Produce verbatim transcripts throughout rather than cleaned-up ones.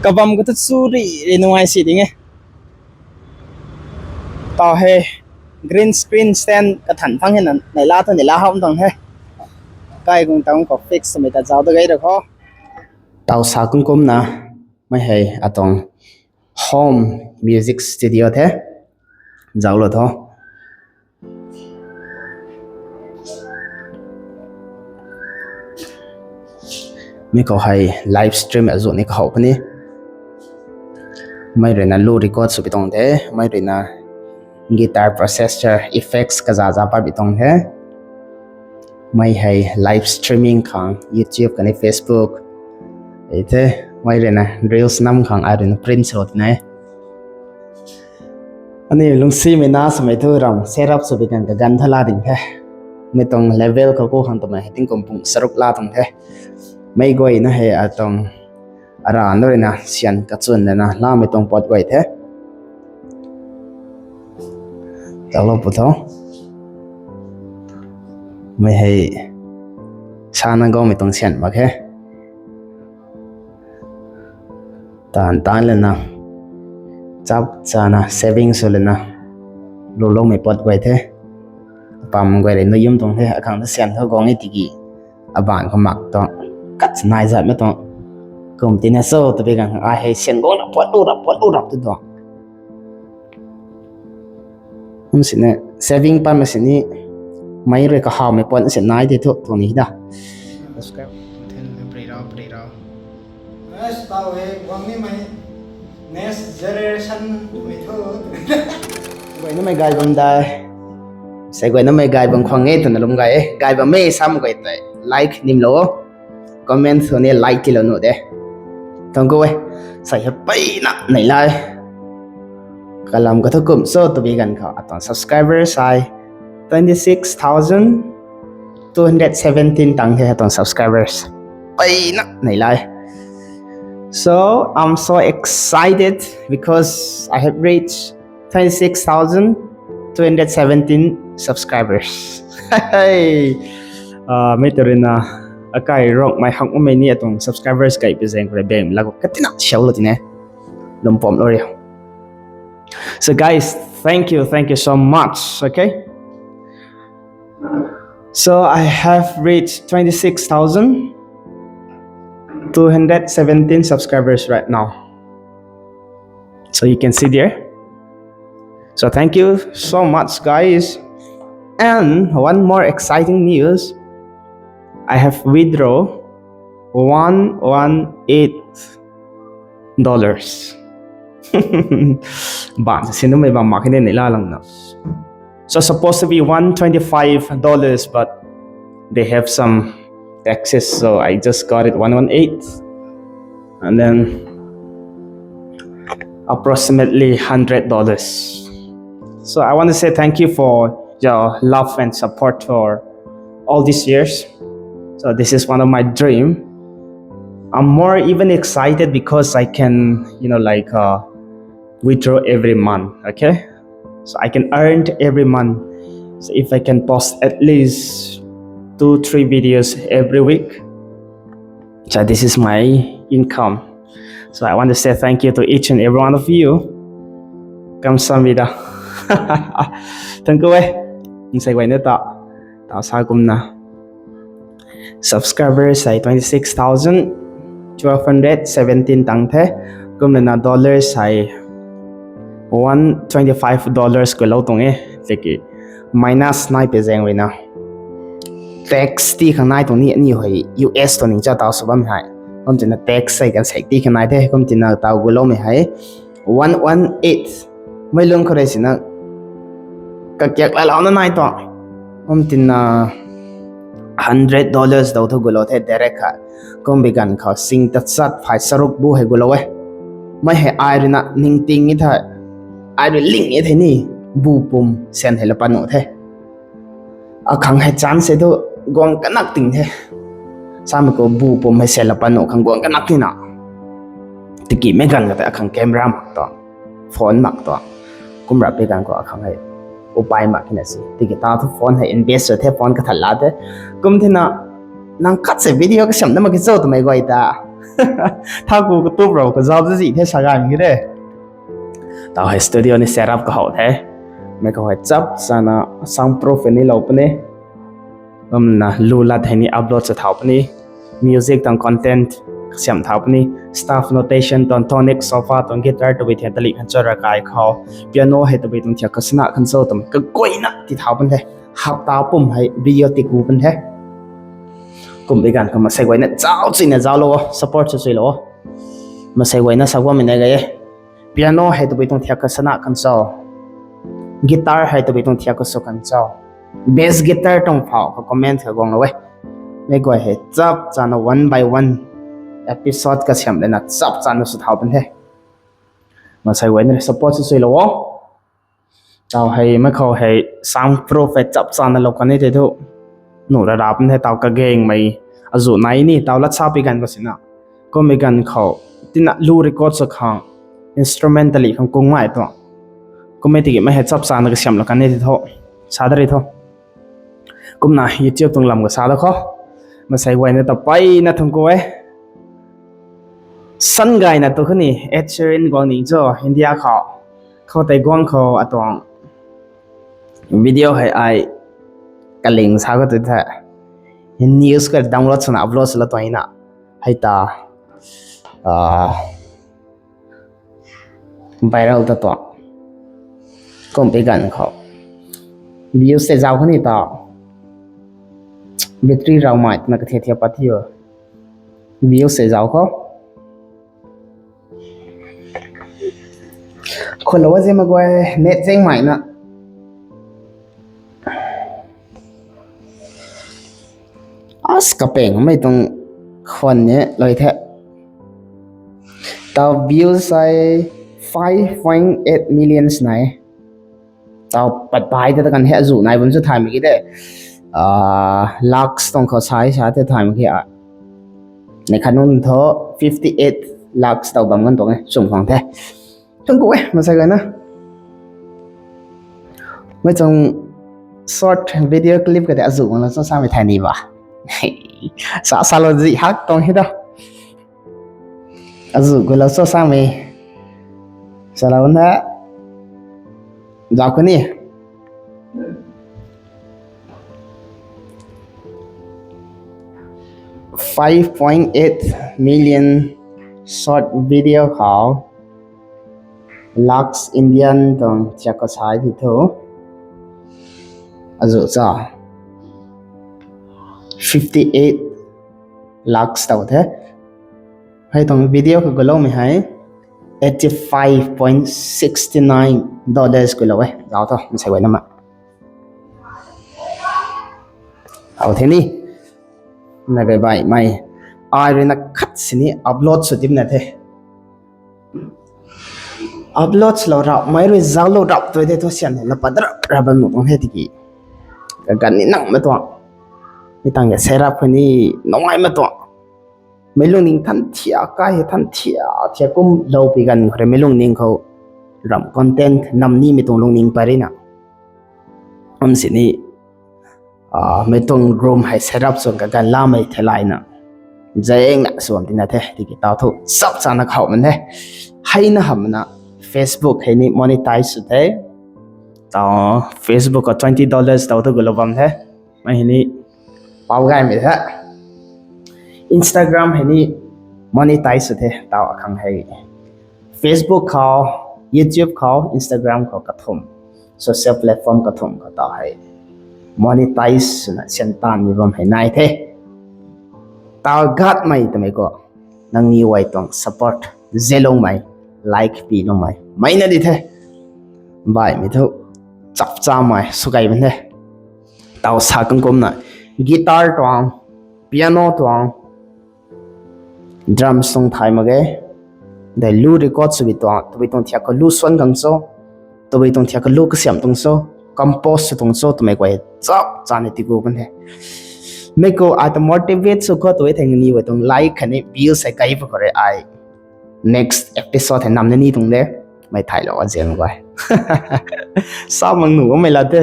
Kabam khou tu chu ri ri nungai si ding e. Tau he green screen stand kathan phang hena neihla tu neihla hau tuang he. Kai gung tang khou fix swmei ta zauc ta gay ra kho. Tau sa kum kumna, mei hei atuang home music studio the. Zauclou tho. Mi khou hei live stream azuh ni kahow puni. Mei ruina lu record sw pi tuang the, mei ruina guitar processor effects kazaza pa pi tuang the. Mei hei live streaming khang YouTube khatni Facebook. Ei the, mei ruina reels nam khang ai ruina print sw tina e. Ani lungcsimei na swmei thu ram setup sw pi kan kaganv tha la ding the. Mi tuang level khou ku khang twmei hei tingkum pung charuk la tuang the. Mei guayna hei atuang aran ruina syan kachwn lana lamei tuang pat guay the. Talou pu tho. Mei hei sana gaumei tuang syan mak khe. Taanv taanc lana, chap chana saving sw lana, luloumei pat guay the. Pam guay rui nuyum tuang the, akhang ta syan thu guang e tiki, abaanc khou mak tuang, kat nai zatmei tuang. Kum tina cho twpui kan ai hei syan guangna pat lu rap, pat lu rap tu tuang. Kum sini saving patmei sini, mei rui kahawmei pat si nai tei thu tuang ni da. Subscribe. Then, pray rao, pray rao. Yes, tau hei guang nimei next generation twmei thu. Guaynamei gay bam dai. Sei guaynamei gay bam khwang e twna lum gay e. Gay bammei sam guay tei like nimlou o. Comment sw ni like tilou nuh de. Tuang ku e. Sei hei peyna neih lai. Kalam kathu kum cho twpui ganv khou atuang subscribers hei twenty six thousand two hundred seventeen tang the atuang subscribers. Peyna neih lai. So, I'm so excited because I have reached twenty six thousand two hundred seventeen subscribers. Mei tw ruina akai Rongmei hak makmei ni atuang subscribers kai pi zaeng khou rui bang lak katina siaulou tine. Lum pamlou ri. So guys, thank you, thank you so much, okay? So I have reached twenty six thousand two hundred seventeen subscribers right now. So you can see there. So thank you so much, guys. And one more exciting news. I have withdraw one one eight dollars. Bam se sinumei bam mak khe ne neih la langna. So supposed to be one twenty-five dollars, but they have some taxes, so I just got it one one eight, and then approximately hundred dollars. So I want to say thank you for your love and support for all these years. So this is one of my dream. I'm more even excited because I can, you know, like, uh, withdraw every month, okay? So I can earn every month. So if I can post at least two, three videos every week, so this is my income. So I want to say thank you to each and every one of you. Kamsamida. Thank you eh. Nsei guay na ta. Ta sa kumna. Subscribers hei twenty six thousand twelve hundred seventeen tang the. Kumna dollars hei one twenty-five dollars kulou tuang e. Tiki minus nai pe zaeng ruina. Tax ti khang nai tuang ni, aniw hei U S tuang ning cha tau sw bam hei. Kum tina tax hei kan sek ti khang nai the, kum tina tau guloumei hei one one eight. Mei lung khou rui sina kakiak lalouna nai tuang. Kum tina hundred dollars dou thu gulou the direct kha. Kum bi ganv khou sing tachat phay charuk bu hei gulou e. Mei hei ai ruina ningting e the. Ai rui ling e the ni. Bu pum sen hei la pat nuh the. Akhang hei chance hei thu guang kanak ting the. Samei khou bu pum hei sen la pat nuh khang guang kanak tina. Tiki mei ganv kha tei akhang camera mak tuang, phone mak tuang. Kum rap pi ganv khou akhang hei upai mak kina si. Tiki ta thu phone hei invest sw the, phone kathat la the. Kum tina nang khat se video kasiam na mak ki cho twmei guay ta. Thaku katup rou kazauh zazih the sa gaymei ki de. Tau hei studio ni setup kahow the. Mei khou hei chap chana soundproof ni lou puni. Kumna lu lat hei ni upload sa thau puni. Music tuang content kasiam thau puni. Staff notation tuang tonic solfa tuang guitar tabui thian tali khan cho rakai khou. Piano hei tabui tuang thiak khou sana khan cho twmei kaguayna ti thau pun the. Hapta pum hei video ti ku pun the. Kum bi ganv khou masei guayna zauc china zauc lou o, support sw sui lou o. Masei guayna sa guangmei nai gay e. Piano hei tabui tuang thiak khou sana khan cho. Guitar hei tabui tuang thiak khou sw khan cho. Bass guitar tuang phau khou comment khou guang lou e. Mei guay hei chap chana one by one episode kasiam lana chap chana sw thau pun the. Masei guayna support sw sui lou o. Tau hei mei khou hei soundproof hei chap chana lou kan e tei thu. Nu ra rap the tau kagengmei azu nai ni tau lat sa pi ganv khou sina. Kummei ganv khou tina lu record sw khang instrumentally khang kungmei tuang. Kummei tiki mei hei chap chana kasiam lou kan e tei thu. Sa da ri thu. Kumna YouTube tuang lam kasa da khou. Masei guayna ta peyna thangc ku e. San gayna tu khou ni Ed Sheeran guang ning cho India khou. Khou tei guang khou atuang video hei ai kaling sa khou tu the. News ka download swna upload swla tuang na. Hei ta, ah, viral ta tuang. Kum bi ganv khou views tei zauc khou ni ta. Battery raumei twna kathiak thiak pat thi o. Views tei zauc khou. Khou lou a zim a guay net zengmei na. As kapeng mei tuang khwan ni loi the. Tau views ai five point eight millions nai. Tau pat pai te ta kan he azu nai bam chu thaymei ki de. Ah, lakhs tuang khou sai sa the thaymei ki a. Nei khat nunc thu fifty eight lakhs tau bam kan tuang e, chum khang the. Thangc ku e, masei guayna. Mei tuang short video clip ka tei azu guang lou cho samei thay ni ba. Sa, sa lou zih hak tuang hei da. Azu guang lou cho samei. Sa lou na. Zauc khou ni. Five point eight million short video khou lakhs Indian tuang thiak khou sai di thu. Azu cha. Fifty eight lakhs tau the. Hei tuang video khou guloumei hei eighty five point six nine dollars gulou e. Zauc tho, masei guayna ma. Au the ni. Na bai bai mei. Ai rui na khat sini upload sw dim na the. Upload lou rap, mei rui zauc lou rap tu the thu sian na pat rap rap bam nu tuang the tiki. Kaganv ni nang ma tuang. Mi tang ya setup khou ni nungai ma tuang. Mei lungning than thiak kai hei than thiak thiak kum lou pi ganv khou rui mei lungning khou ram content nam ni mei tuang lungning pary na. Am sini, ah, mei tuang room hei setup sw kaganv lamei theilayna. Zaeng na suam tina the, tiki tau thu chap chana khou man the. Hei na hamna Facebook hei ni monetize sw the. Tau Facebook khou twenty dollars tau thu gulou bam the. Mei hei ni pau gaymei the. Instagram hei ni monetize sw the, tau akhang hei. Facebook khou, YouTube khou, Instagram khou kathumh. Social platform kathumh khou tau hei. Monetize swna sian taanv mi bam hei nai the. Tau gatmei twmei khou. Nangniw guay tuang support. Ze lungmei. Like pi lungmei. Mei na di the. Baihmei thu. Chap chamei. Sw key bam the. Tau sa kang kumna. Guitar tuang. Piano tuang. Drums tuang thay mak ge. Dei lu record sw bi tuang, tabui tuang thiak khou lu suan kang cho, tabui tuang thiak khou lu kasiam tuang cho, compose sw tuang cho, twmei guay chap chana ti gu kan the. Mei khou ai ta motivate sw khou tu thei ni guay tuang like khatni views hei kai pa khou rui ai next episode hei nam na ni tuang de. Mei thaylou a zian guay. Sa mang nu mei la the.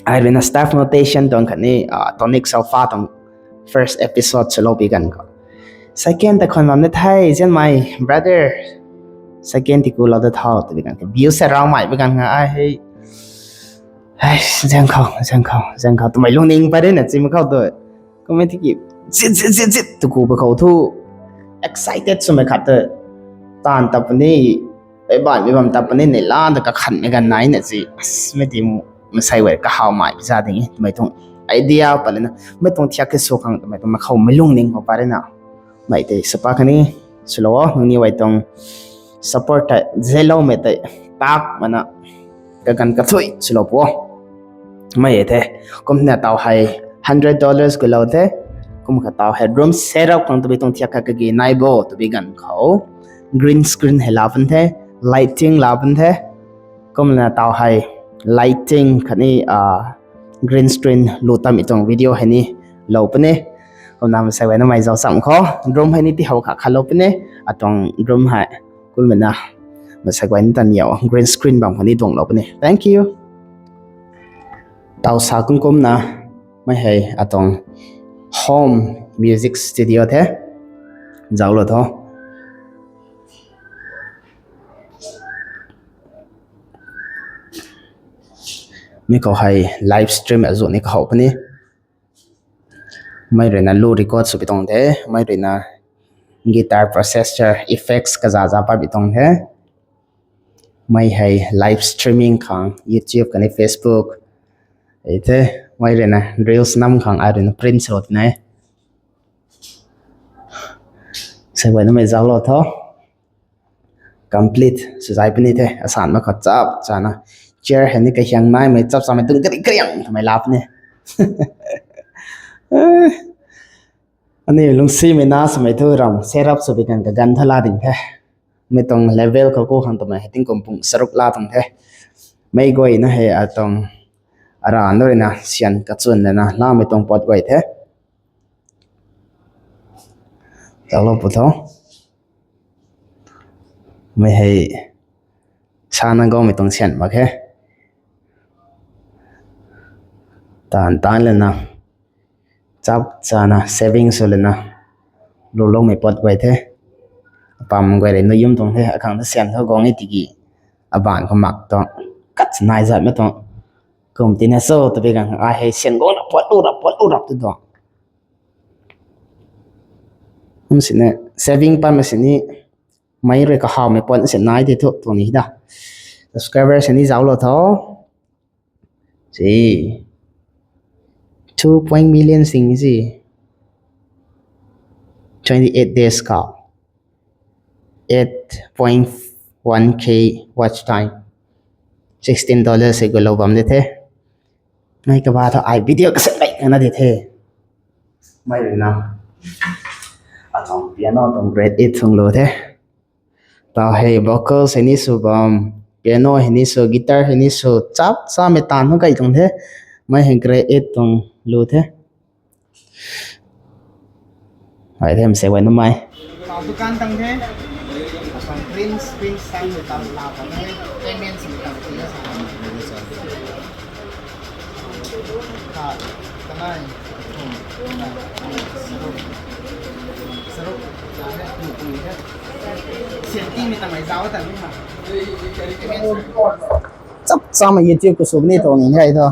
Ai rui na staff notation tuang khatni, ah, tonic solfa tuang first episode swlou pi ganv khou. Second ta khwan bam na the, Zen my brother. Second ti ku lou da tho, twbi ganv kha view se rau mai bi ganv kha ai hei. Ai, zang khou, zang khou, zang khou. Twmei lungning pat rui na chim khou tu. Kumna tiki, zit, zit, zit, zit, tu ku ba khou thu. Excited swmei khat tu. Taanv tap ni, ei ban mi bam tap ni, nei lan da kakhan mei ganv nai na si. As, mei ti mu, masei wei kahaw mai bi za ding e. Twmei tuang idea pat le na. Mei tuang thiak ke sw khang, twmei tuang makhou mei lungning khou pat rui na. Mei tei sapa kani, swlou o, nangniw guay tuang support tei, zeloumei tei, tak mana, kaganv kathui, swlou pu o. Mei e the, kumna taw hei hundred dollars gulou the, kum kha taw hei room setup khang twbi tuang thiak kha kagi nai bo, twbi ganv khou, green screen hei la pan the, lighting la pan the, kumna taw hei lighting khatni, ah, green screen lu tamei tuang video hei ni lou puni. Kumna masei guay na mei zau cham khou. Room hei ni ti how kha kha lou puni. Atuang room hei. Kumna masei guay ni tan yau green screen bam kha ni tuang lou puni. Thank you. Taw sa kum kumna mei hei atuang home music studio the. Zau lou tho. Mi khou hei live stream azu ni kahow puni. Mei rui na lu record sw pi tuang the, mei rui na guitar processor effects kazaza pa pi tuang the. Mei hei live streaming khang YouTube khatni Facebook. Ei the, mei rui na reels nam khang ai rui na print sw tina e. Sei guay na mei zau lou tho. Complete sw zai puni the, asan ma khat chap chana. Chair hei ni kahiang naimei chap chamei tuang kari kariang twmei la puni. Ani lungsimei na swmei thu ram setup sw pi kan kaganv tha la ding the. Mei tuang level khou ku khang twmei hei tingkum pung charuk la tuang the. Mei guay na hei atuang ara nu rui na sian kachwn na na lamei tuang pot guay the. Zau lou pu tho. Mei hei sana gaumei tuang sian mak khe. Taanv taanv lana, chap chana saving sw lana, luloumei pot guay the. Apam guay rui nuyum tuang the, akhang ta sian thu guang e tiki, aban khou mak tuang, kat nai zat ma tuang. Kum tina cho, twbi ganv ai hei sian guang na pot lu rap, pot lu rap tu tuang. Kum sini saving pan ma sini, mei rui kahawmei puan si nai tei thu tuang ni da. Subscriber sini zauclou tho. Si. Two point million sing si. Twenty eight days khou. Eight point one K watch time. Sixteen dollars si gulou bam de the. Mei kaba thu ai video kasan kai kana de the. Mei rui na. Atuang piano tuang grade eight tuang lu the. Tau hei vocals hei ni sw bam, piano hei ni sw, guitar hei ni sw, chap chamei taanv thu kai tuang the. Mei hei grade eight tuang lu the. Ai them se wai numei. Dukan tang the. Prince, Prince tang tang la pa the. Payment si tang the. Kha, kanai, thum, saruk, saruk, saruk, sian ti mi tang ai zau tang ni ma. Chap chamei YouTube khou sw ni tuang ni hei tho.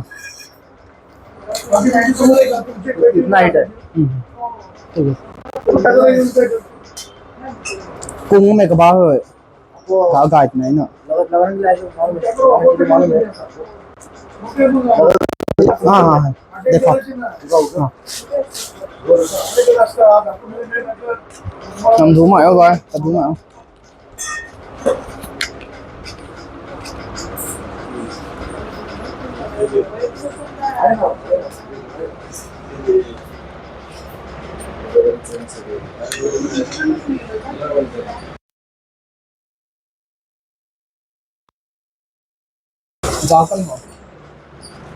Kung mei kaba hoi. Ga guide nai na. हाँ, हाँ, हाँ। देखो। हाँ। Tam du mai o bai, tam du mai o. जाकर हो।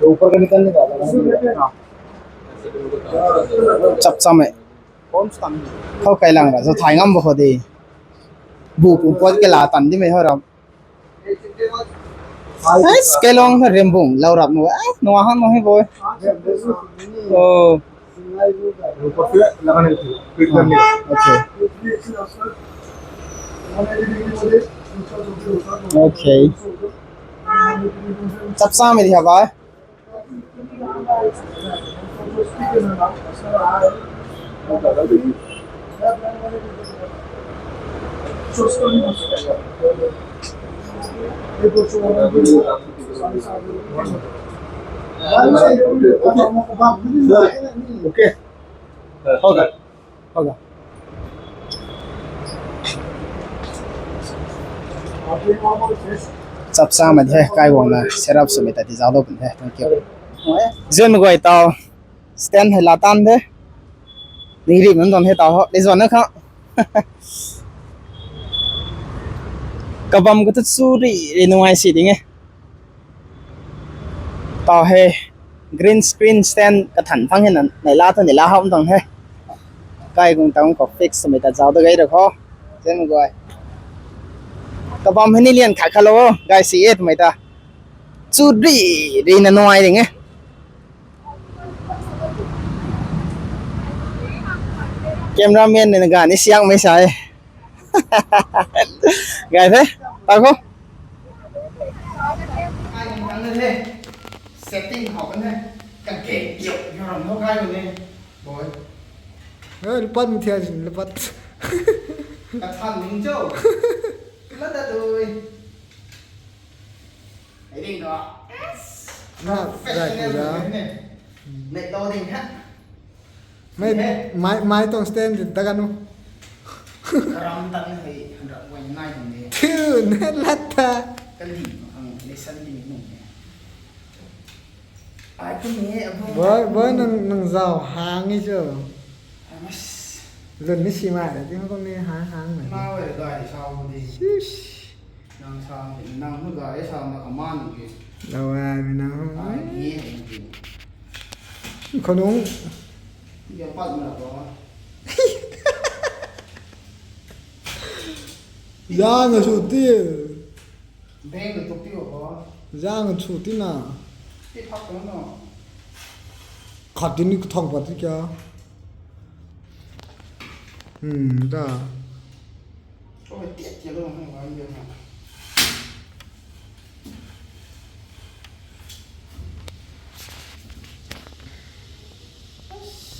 तो ऊपर का निकलने वाला है। हाँ। Chap chamei. Kau kai lang ra, so thai ngam bo ho de. Bu pum pot ke la tan di mei ho ram. Ai, kelong ka rembung, lau rap nu. Ai, nua hang nu hi boy. Oh. ऊपर से लगाने के लिए, फिट करने का। Okay. Okay. Chapsa mei di ha bhai. Okay. Hoga. Hoga. Chapsa mei the, kaiwang na setup swmei ta ti zauclou pun the. Thank you. Zun guay tau stand hei la tan the. Ni ri mun don he tau ho. Ni zon na kha. Kabam ka tu chu ri ri nungai si ding e. Tau hei green screen stand kathan phang hei na neihla tu neihla hom tuang he. Kai gung tang khou fix mei ta zauc da gay ra kho. Zem guay. Kabam hei ni lian khat khat lou o, gay si e twmei ta. Chu ri ri na nuai ding e. Cameraman ni na ga ni siak mei sa e. Gay the, tau kho. Setting hou kan the. Kan ke kiu, yo ram no kai ne. Boy. Eh, lupat mi thia jin, lupat. Kathan ning cho. Lat da dui. Hei ding da. Na, professional zai ku da. Ne. Net loading ha. Mai, mai, mai tuang stand di ta kan u. Karam tan hei, hanrak guay nai hang de. Thiu, net lat ta. Kan di, ang lesson di nung ne. Ai, kum e, abang. Boy, boy, nang, nang zau hang e cho. Ai, mas. Lun ni si mai, di kum ni hang, hang mai. Ma wei gay sau di. Shish. Nang sa, nang nu gay sa ma kaman ki. Lou ai, mi nang. Ai, ni hang ki. Khonung. Ya pat ma ko. Zang a sw ti. Beng na tuk ti ko. Zang a sw ti na. Ti phak ko na. Khat ti ni kathang pat ti kya? Hmm, da. Oi, tiat tiat lo hang wang dia na.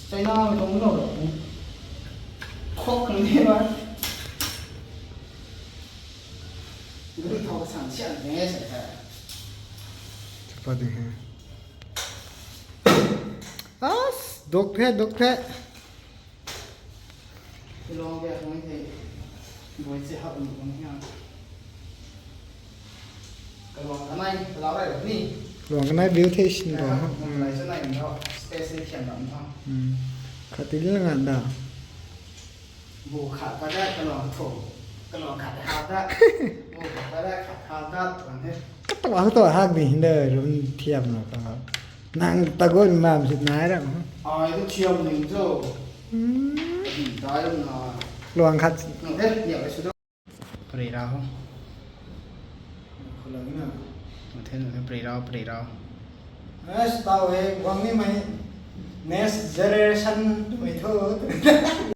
China tuang lo. Khok khang ni ba. Gari thau ka sang sian ne sa ta. Chapa ding hai. As, dok the, dok the. Kalong bia kung the. Boi che hak ni kung hian. Kalong kanai, kalau rai ni. Kalong kanai view the sin ko. Kalai sa nai ndo. Space ni thiam lam tha. Hmm. Khat ti lang da. Bu khat pa da kalong tho. Kalong khat ha da. Bu khat pa da khat ha da tuang the. Katuak katuak hak ni hinde run thiam na ka. Nang tagun mam sit nai ra. Ai tu thiam ning cho. Hmm. Dai na. Luang khat. Nang the, ni ai su do. Pray ra ho. Khulai na. Nang the, nang the, pray ra, pray ra. As tau e, wang ni mai. Next generation tu mai tho.